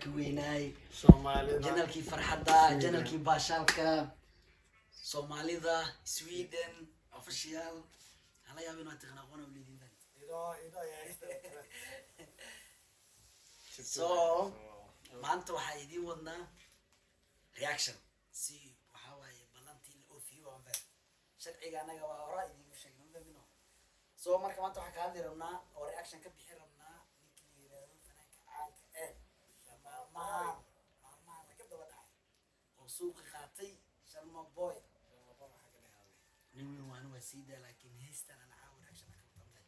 Channelkii weynaay. Soomaalida. Channelkii farxadda, channelkii baashaalka Soomaalida Sweden Official. Hala yaabo inaad taqaan, aqoon u leediin. Idag jag är trött. So maanta waxaa idiin wadnaa reaction si waxaa waaye ballantii la oofiyo. Waan fahmay sharciga annaga, waa horaa idiinku sheegnay, ma fahmino. So marka maanta waxaa ka hadli rabnaa oo reaction ka bixi rabnaa ninkii la yiraahdo fanaanka caanka eh maalmahan laga daba dhacay oo suuqa qaatay, Sharma Boy. Nin weyn waana, waa sii daa, laakiin heestan ana caawa reaction ka wadan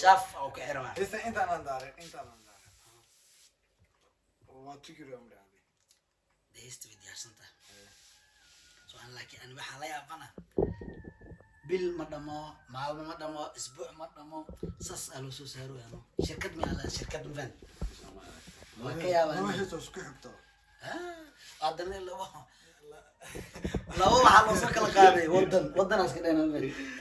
shaaf oo ka xiran. Heestan intaan daarin, intaan daarin. Vad tycker du om det, Ali? Dee heesta way diyaarsan tahay. So an laakiin ani waxaa la yaabana, bil ma dhamo, maalmo ma dhamo, isbuuc ma dhamo, saas aa loo soo saaro. Shirkad miyaa la shirkad mafan waa ka yaabaa. Laba heesoo isku xigto. Ah, haddana labo labo waxaa loo soo kala qaaday wadan wadanaas ka dhenan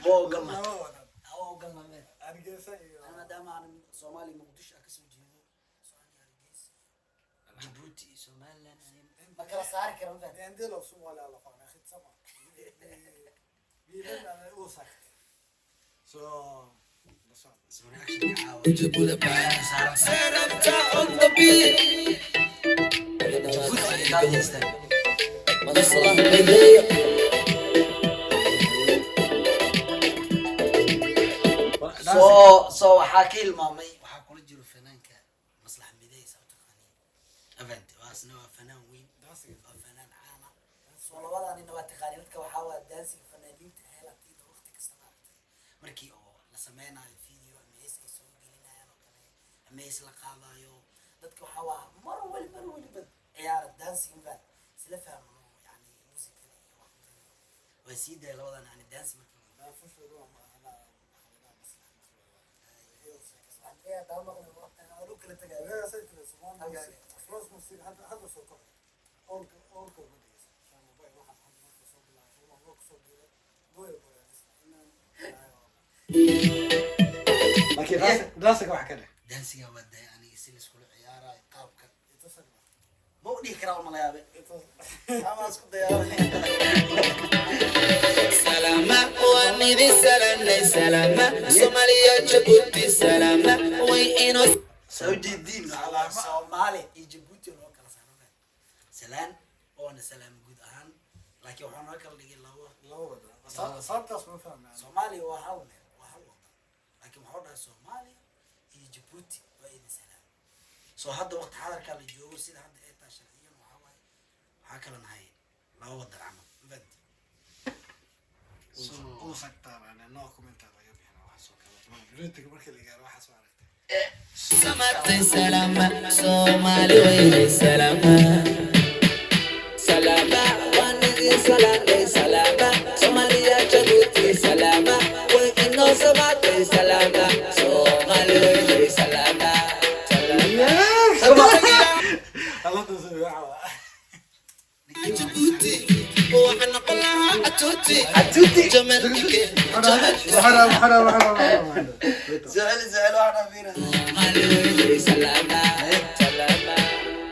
waa ogolna. Laba wadan. Waa ogolna meel. Hargeysa iyo Ana maadaama aan Soomaaliya, Muqdisho aan kasoo jeedo, Soomaaliya, Hargeysa, Djibouti iyo Somaliland ma kala saari kara, ma Det är en del av Somalia i alla fall, men skitsamma. Vi lämnar det osagt. Så la socda. So reactionka caawa saaran tahay Djibouti ay ka haystaan. So waxaa ka hilmaamay, waxaa kula jiro fanaanka Maslax Mideysa u taqaaniin event, waasna waa fanaan weyn, waa fanaan caana. So labadaa nina waa taqaaniin. Dadka waxaa waa daansiga fanaaniinta heelatiida waqti kasta maaragtay markii oo la sameynayo video ama hees ay soo gelinayaan oo kale ama hees la qaadayo, dadka waxaa waa mar waliba ciyaara daansiga baan isla fahmno, yani muusikada iyo wax waa sii daaya labadan, yani daansi markii Jag förstår då om han är Jag säger till dig, Somalisk musik hadda soo kordhay. Oolka ma dhegeysan. Sharma Boy waxaan hadda markuu soo bilaabay, Sharma Boy kusoo biiray, Boy Boy aan isla. Laakiin daansiga wax ka dheh. Daansiga waa daaya aniga, si laiskula ciyaarayo qaabka Itusan ma. Ma u dhihi karaa, uma la yaabe Itus. ama isku dayaa. Salama, waan idin salanay, salama Soomaaliya, Jabuuti, salama way inoo Soo jeediin waxaa waaye Soomaali iyo Jabuuti loo kala saaro salaan oona salaam guud ahaan, laakiin waxaa noo kala dhigay labo. Laba wadan. Sababtaas ma fahmay. Soomaaliya waa hal meel, waa hal wadan, laakiin waxuu dhahay Soomaaliya iyo Jabuuti waa idin salaam. So hadda waqti xadarkaa la joogo, sida hadda ay tahay sharciyan, waxaa waaye waxaa kala nahay laba wadan camal, ma fahanti? So Osagt no comment laga bixina waxaas oo kale. Runtiga markii la gaaro waxaas waa aragtay. Samatay, salama Soomaali weynay, salama, salama, waan idin salanay, salama Soomaaliya, Jabuuti, salama way inoo samatay, salama Soomaali weynay, salama, salama. Alada soo waxa waa. Jabuuti waxaan noqon lahaa catuuti. Catuuti. Jamal ike jamal. Waxana waxana waxana waxana. Soceli soceli, waxaan fiira. Soomaali weynay, salama, salama.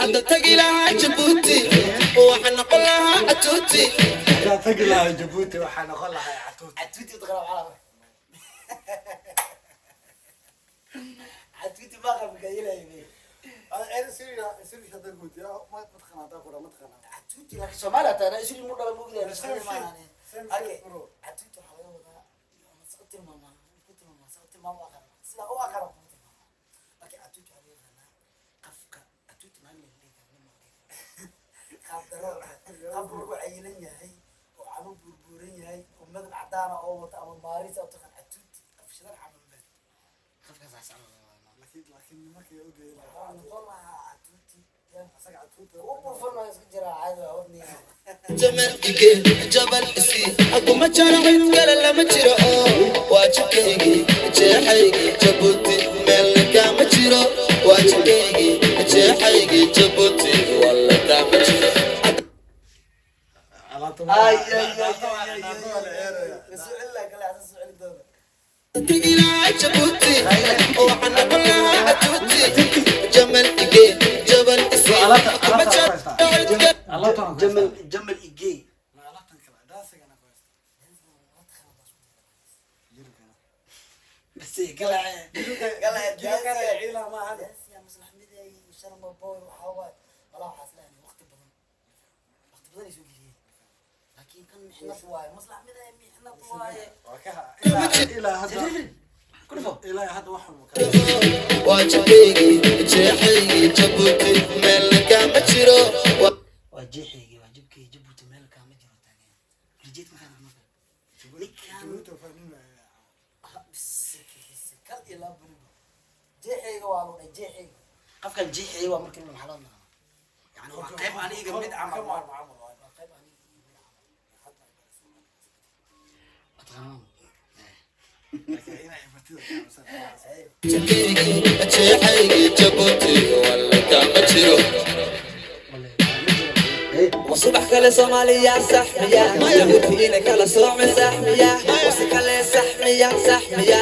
Hadda tagi lahaa Jabuuti waxaan noqon lahaa catuuti. Haddaan tagi lahaa Djibouti waxaa noqon lahaa catuut. Catuuti utaqana maxaa? Catuuti baa qabka ilaahay. Siri hadda guud yaa ma taqaanaa, haddaa ku dhaa ma taqaanaa. Catuuti, laakiin Soomaaliya taa ana isri mu dhala moogdahay. Same shit. Same shit, bro. Catuuti waxaa laga wadaa ama sa u tilmaamaa, ku tilmaamaa, sa u tilmaama u aqaan, sida u aqaan kuma tilmaamaa. Marka catuuti waxaa laga yaqaanaa qafka catuuti maalin la dhihi karo, nin ma dhihi karo. Qaab daro qafku markuu cayilan yahay oo camo buurbuuran yahay oo madab cadaana oo wata ama maarisa u taqaan catuuti afshadan camal baa qafkaas camal laga wadaa. Laakiin nimankii u geeyay Waxaa noqon lahaa catuuti yaa asaga catuuta. u buufan waa iska jiraa, caadi waa wadniga. Jamal ike jabal isi aguma jaro, cid kale lama jiro oo waa jibkaygii jeexaygii Jabuuti, meelna kaama jiro, waa jibkaygii jeexaygii Jabuuti, walla kaama jiro. Alaabta Ay, ay, ay, alaabta ay, ay, waa la ciyaaraya. ay. Soo celin lahaa kale, xasan soo celin doona. Tagi lahaa Jabuuti waxaan noqon lahaa catuuti, jamal ige jabal isi. Jamal, Jamal igey. Ma alaabtan kale daasigana ku haysta. Jirkana. Bas galace galace. Jirkana ciila ma ahan. Dansiga Maslax Miday, Sharma Boy, waxaa waaye walaa waxaas leeyahay waqti badan, waqti badan ay soo geliyeen, laakiin kan mixnad waaye. Maslax Miday mixnad waaye. Waa ka ilaa hadda. Ku dhufo. Ilaa hadda wax xun ka. Waajibkaygii jeexaygii Jabuuti meel kama jiro. Waa jeexaygii, waa jibkii, Jabuuti meel kaama jiro. Taagan rijeed markaan marka ninkan. Jabuuti fahmin. Kal iyo laba beriba jeexayga waa loo dhahay. Jeexayga qofkan jeexayga waa markii maxaa loo naqana, yani waa qayb aniga mid camal. Ka maarmo camal waay. Waa qayb aniga mid camal. Mataqaanaa? Laakiin inay ifatida ka cabsan. Waajibkaygii jeexaygii Jabuuti walla kama jiro. وصبح كلا صوماليا سحمية جيبوتي كلا صومي سحمية وسكلا سحمية سحمية.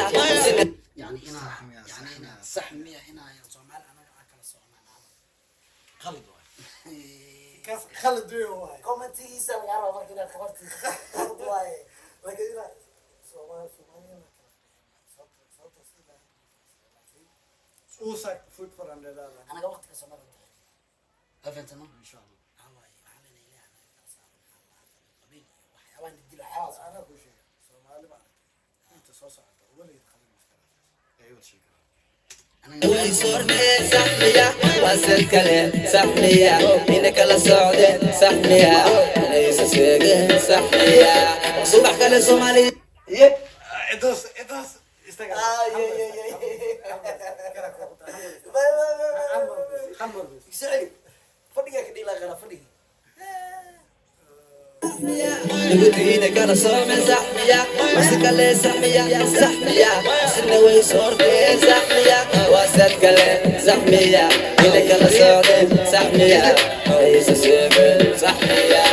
Yani inaa Sax miya, yani sax inaa miya. Sax miya inaa Soomaali anaga aan kala socnaan camal? Khalad waay. Kaas khalad weyn waay. Commentigiisa laga rabaa marka inaad qabartiisa qalad waaye. Laakiin ilaa Soomaali Soomaaliya ma kala sababta sida laakiin uusa food for andadada. Anaga waqtiga Soomaaliya u duceynaa, afantama. Insha Allah. Waxaa waaye waxaa leenahay Ilaahay anaga kala saaro, maxaa la qabiil iyo waxyaabaha na dilo, waxyaabahaas. Anaa kuu sheegay Soomaali ma aragtay inta soo socota weligeed qalin iska dhaafaysa ay wada sheegaan. Anaga سحمية وسكلا سحمية إنك كلا سعودة سحمية ليس سيجن سحمية صبح كلا صومالي. Intaas intaas istaga. Ah, yeah. Hal mar bes. Sicili fadhiga ka dhila qara fadhiga. جيبوتي كلا صومي سحمية وسكلا سحمية سحمية سنوي صورتي سحمية وسكلا سحمية إنك كلا سعودة سحمية ليس سيجن سحمية.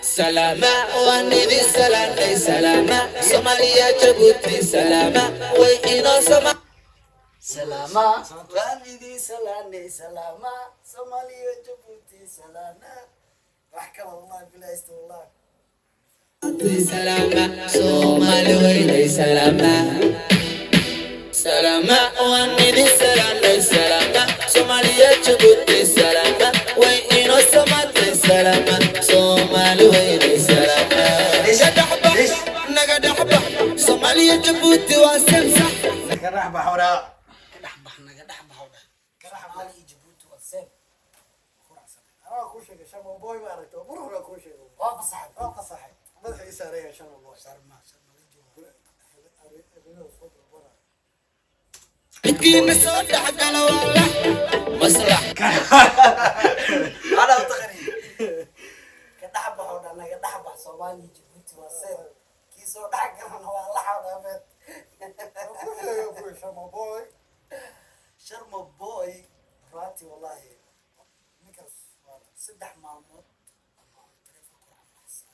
سلامة وندي سلامة سلامة صوماليا جيبوتي سلامة وإنا سما. Salaama, waan idin salaanay, salaama Soomaaliya, Jabuuti salaana. Wax kale wallahi bilaaysta wallahi. سلامة صومالي ويلي سلامة سلامة وندي سلامة سلامة صوماليا جيبوتي سلامة وإنا سماتي سلامة صومالي ويلي سلامة نقد حبة صوماليا جيبوتي واسمسح. Ka dhex bax waraa. Ka dhex bax, naga dhex bax oo dheh. Soomaaliya iyo Jabuuti waa same. Anaa kuu sheegay Sharma Boy ma aragtay mar hore kuu sheegay. Waa fasaxay. Waa fasaxay, madaxa ii saaraya Sharma Boy. Sharma, Sharma la joogo. Habeenada soo dalbanaya. midkiina soo dhexgala waa la maslax. Anaa u taqani ka dhex bax oo dhan, naga dhex bax, Soomaaliya iyo Jabuuti waa same, kii soo dhex galana waa la xawdaameed. Kuu sheegay kuwi Sharma Boy. Sharma Boy raati wallahi. Ninkaas waa 3 maalmood ama taleefon ku racmaxsa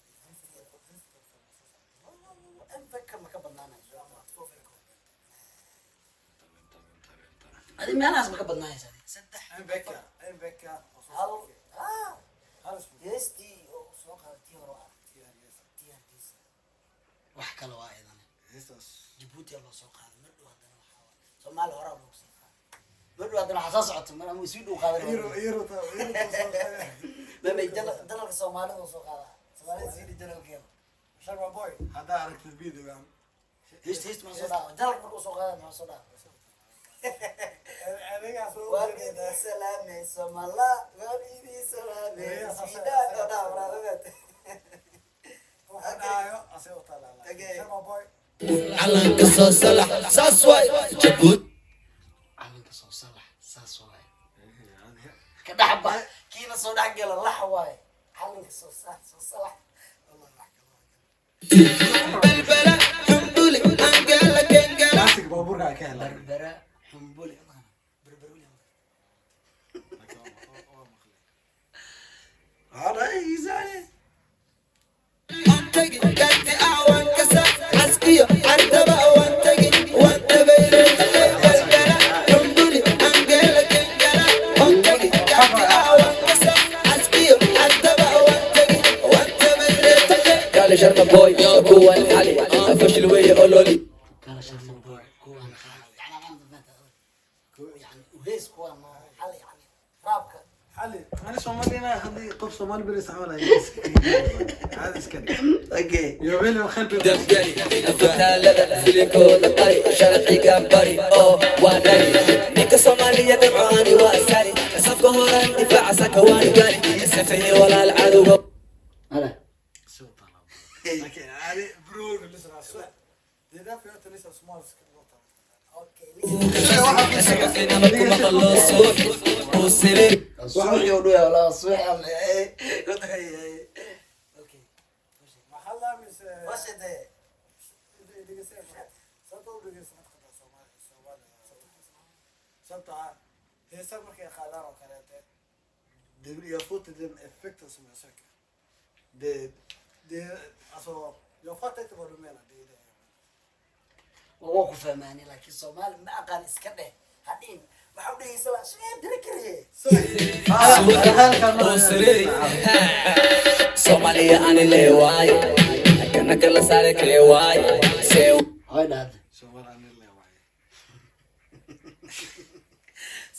ma ka badnaanayso adi, meelahaas ma ka badnaanaysa adi saddex. Mbeka Mbeka. Hal hal isbuuc. Heestii oo soo qaaday tii hore oo aragtay tii Hargeysa, wax kale waa ayadana. Heestaas. Jabuuti aa loo soo qaaday mar dhow, haddana waxaa waaye Soomaali horaa loogu sii qaaday mar dhow, haddana waxaa soo socota mar ama sii dhow qaaday. Yuro yuro yuro. Mamay dalalka Soomaalida oo soo qaadaa, Soomaalida sii dalalkeeda. Sharma Boy haddaa aragtid videogan. Heest heest maxaa soo dhaca dalalka markuu soo qaaday, maxaa soo dhaca? Adigaa soo. Waan idin salaamay Somala, waan idin salaamay Sweden oo dhaa waraaqadeed. Waxa dhahayo asee u taalaa. Okay. Sharma Boy. Calanka soo salax saas waay Jabuuti. Calanka soo salax saas waay, ka dhex bax, kiina soo dhex gala lax waaye. Calanka soo soo salax wallahi wax kale waa kale. Belbela xumbuli angela kengela. Classic baabuurka ka helay. Berbera xumbuli, berberuli. Waa maqlay. Antagi ganti awan kasa askiyo antaba wan tagi wan tabayre belbela xumbuli angela kengela. Antagi ganti awan kasa askiyo antaba. Kale Sharma Boy kuwan xali fashil weeye ololi. Kala Sharma Boy kuwan xali, yani uhees kuwan xali, yani raabka. Xali ani Soomaalina haddii qof Soomaali beri isticmaalaya caadi iska dhig. Okay. Iyo weli khalbi. Dabgeli fataalada filikooda qari, sharciga bari oo waa dhari. Ninka Soomaaliya dabcaani waa sari, safka horan difaaca saka waani gari safeeye walaal cadowga. Hala. Laakiin ani bro listen, I swear, det är därför jag inte lyssnar somaliska låtar. Okay. Socodkeenama ku maqlo suuxi uu sirin. Suuxi u dhuya walaa suuxi alle. Okay. Maxaa la mise? Washade. Sababta u dhegeysa mataqaanaa Soomaali sababta ah heesa markay qaadaan oo kaleete jag får inte den effekten som jag söker. Det alltså jag fattar inte vad du menar, det är det jag menar. Waa ku fahmaani, laakiin Soomaali ma aqaan iska dheh hadhiin. Waxa u dhegeysa waa suuxi dira kariye. Uu siriri. Soomaaliya ani leewaaye, kana kala saare kee waaye see? Hoy dhahda. Soomaali ani le waaye.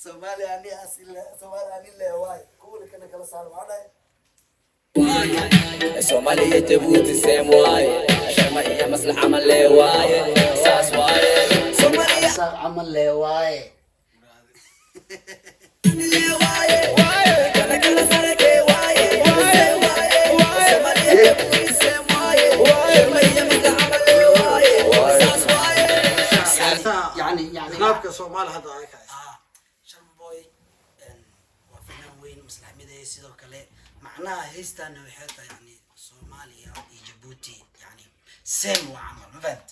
Soomaali ani asile, Soomaali ani leewaay, kuwala kana kala saar maxaa dhahay? Soomaaliya Jabuuti same waaye, Sharma iyo Maslax camal leewaaye, saas waaye Soomaaliya. Saa camal leewaaye. Leewaaye, kana kala saare kee waaye see waaye? Soomaaliya Jabuuti same waaye, Sharma iyo Maslax camal leewaaye, saas waaye. Yani Raabka Soomaali hadda ay ka haysa. Ah, Sharma Boy waa fanaan weyn, Maslax Mideeye sidoo kale. Macnaha heestaana waxay tahay yani Soomaaliya iyo Jabuuti yani same waa camal, ma fahamt?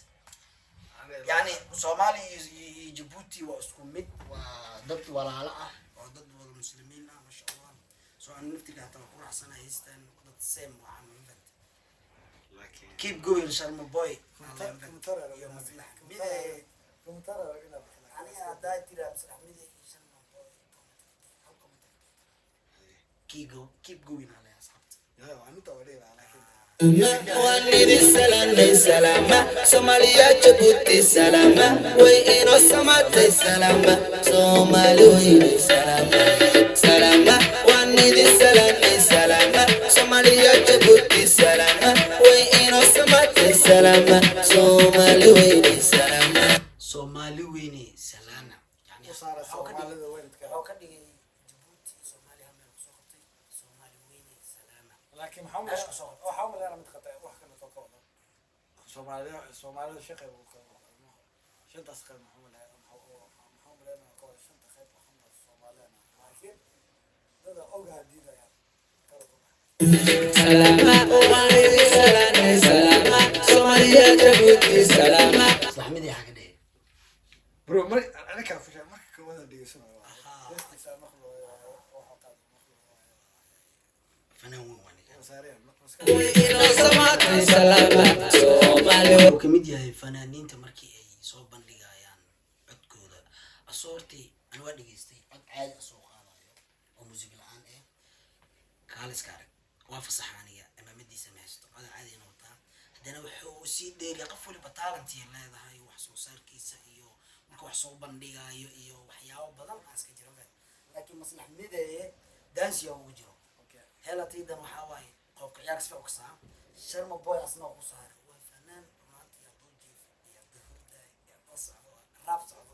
Yani Soomaaliya iyo Jabuuti waa isku mid, waa dad walaalo ah oo dad wada Muslimiin ah, masha Allah. So aan naftiga hataa waa ku raacsanahay heestan, dad same waa camal, ma fahamt? Laakiin Keep going, Sharma Boy. Kommentarer iyo Maslax Mideeye. Kommentarer inaad bixin. Aniga haddaa tiraa Maslax Mideeye iyo Sharma Boy hal comment, keep go, keep going ale asxaabta. Ya waa inta waa dheer laakiin Waan idin salaamay, salaama Soomaaliya Jabuuti salaama, way inoo samaatay, salaama Soomaali weyne, salaama salaama. Waan idin salaamay, salaama Soomaaliya Jabuuti salaama, way inoo samaatay, salaama Soomaali weyne, salaama. Soomaali weyne salaana yani u saara wuxuu ka dhigay- Soomaalida weynka. Wuxuu ka dhigay Jabuuti iyo Soomaaliya hal meel kusoo qabtay, Soomaali weyne salaama. Laakiin maxaa Meesha kusoo qabtay. Waxaa umaleynaa mid qatay wax kale oo ka wada Soomaalida Soomaalida shaqay uu ka shantaas qayb. Maxaa umaleynaa ka wada shanta qayb waxaan Soomaalida, laakiin dada ogaa diidaya kala ku Salaama, waan idin salaamay, salaama Soomaaliya Jabuuti salaama. Maslax Mideeye xaga dhigay. Bro, mar aniga fushay marka ka wada dhegeysanayo heestiisa maqlo waxa qaad maqlo. Fanaan weyn waa ninkan. Wasaareen Way inoo samaatay, salaama Soomaali. Wuxuu ka mid yahay fanaaniinta markii ay soo bandhigayaan codkooda asoo hortii ani waa dhegeystay cod caadi asoo qaadayo oo muusig la-aan eh, kaaliska arag waa fasaxa. Aniga cimaamadiisa ma haysto, cod caadiyana wataa, haddana wuxuu sii dheeriya. Qof waliba talentiya leedahay wax soo saarkiisa iyo marka wax soo bandhigayo iyo waxyaabo badan aa iska jira, laakiin Maslax Mideeye dansiya ugu jiro helataydan. Waxaa waaye qoobka ciyaar sifa ukasaa. Sharma Boy asna waa ku saaray, waa fanaan runaantii. Hadduu jiifo iyo hadduu hurdaay iyo hadduu socdo raab socdo,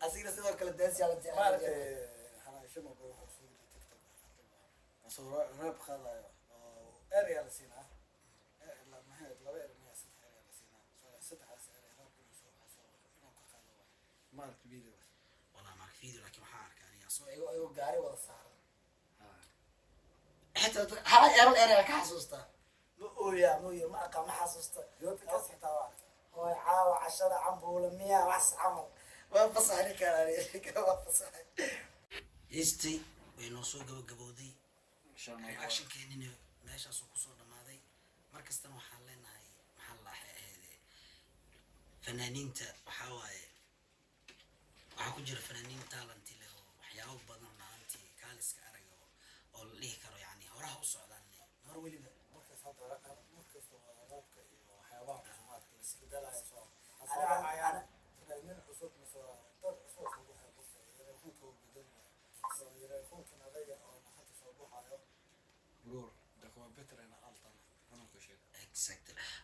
asigna sidoo kale dansiya la jecel. Maaragtay xanaashimo boy wuxuu soo geliyay TikTok asoo rap qaadayo oo area la siinaa, maxay ahayd, laba ere miya saddex ere la siinaa. So saddexdaas ere rap inuu soo inuu ka qaado waay, maaragtay videogaas. Walaa mark video, laakiin waxaa arkaa aniga asoo igo gaari wada saaran, xitaa hal eral ere ka xasuustaa. Ma ooyaa, ma ooya, ma aqaan, ma xasuusta. Yoota kaas xitaa waa arkay. Hooy caawa cashada cambuula miya wax camal waa fasaxay ninkaan, ninkaan waa fasaxay. Heestii way noo soo gabagabowday, reactionkeenina meeshaasuu kusoo dhamaaday. Mar kastana waxaan leenahay maxaa la ahayd fanaaniinta, waxaa waaye waxaa ku jira fanaaniin talent leh oo waxyaabo badan lahaantii kaaliska araga oo la dhihi karo yani horaha u socdaan mar weliba. Markaas hadda markasta waa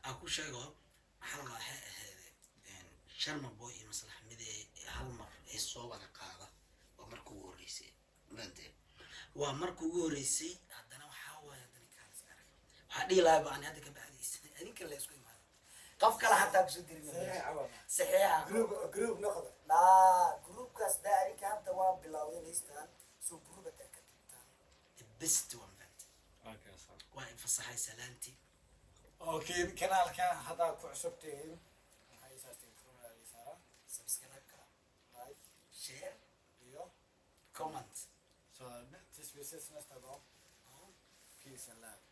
Aan ku sheego, maxaa la waxay ahayd Sharma Boy iyo Maslax Midee hal mar ay soo wada qaada. Waa marka ugu horreysay, fahantay? Waa marka ugu horreysay. Haddana waxaa waaye, haddana kaalis arag, waxaa dhihi lahaa ba ani hadda ka bacdiis adinka la isku imaado, qof kale xataa kusoo dirin. Saxiixa. Group, group noqda. Laa, groupkaas daa adinka hadda waa bilowdeen haystaan, so group hadaa ka dhigtaan, the best one, fahantay? Waa infasaxay salaantii. Okay, kanaalka haddaa ku cusub tihiin, maxay saartiin? Corona saaraa. Subscribe-ka, like, share iyo comment. Så tills vi ses nästa gång. Peace and love.